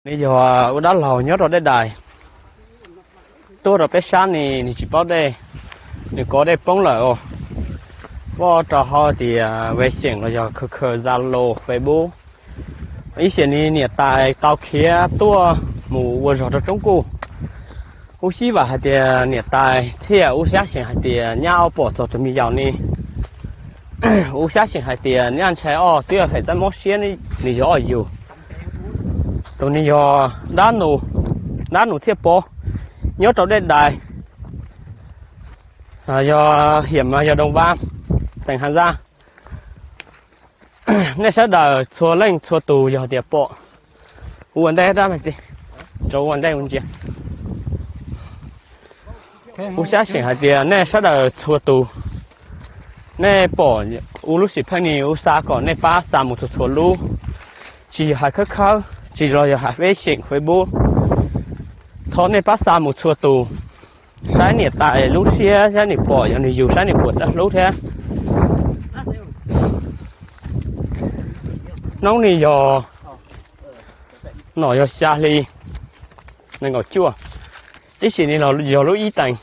Nws yog ua dab laug nyob rau Dej Dais, tuaj rau peb sab ne, nws tsis paub dej, nws kov dej poob lawm os. Poj rau hauv tias Wei Xyeem los yog khaws khaws Zalo, Facebook. Ib xyoos nws niam tais tau khiav tuaj mus ua zog rau Tsoob Kuj. Ub sib vam hais tias niam tais thiaj ub xyab xyeem hais tias nyaj ob pom txog tus me yaus ne. Ub xyab xyeem hais tias nyaj ntshai ob twb yog feem txaj mob siab, nws yog ob yug. Tus nws yog dab nus, dab nus thiaj pov, nyob rau Dej Dais, yog hiam mas yog Doo Vaj, teem Has Zaj. Nej sawv daws txhua leej txhua tus yog tias pom, ua ntej dab me txiv, rau ua ntej ua ntsia. Ub xyab xyeem hais tias nej sawv daws txhua tus, nej pom ub lub sim pheej ni ub xa kom nej pab xa mus txhua txhua lub, tsis yog hais khawb khawb, tsis los yog hais Facebook, Facebook. Thov nej pab xa mus txhua tus, saib niam tais lub siab, saib nws pom yog nws yug, saib nws puas txawj hlub thiab. Hnub ni yog, no yog xya hli nees nkaum cuaj, ib sim ni los yog lub ib teev.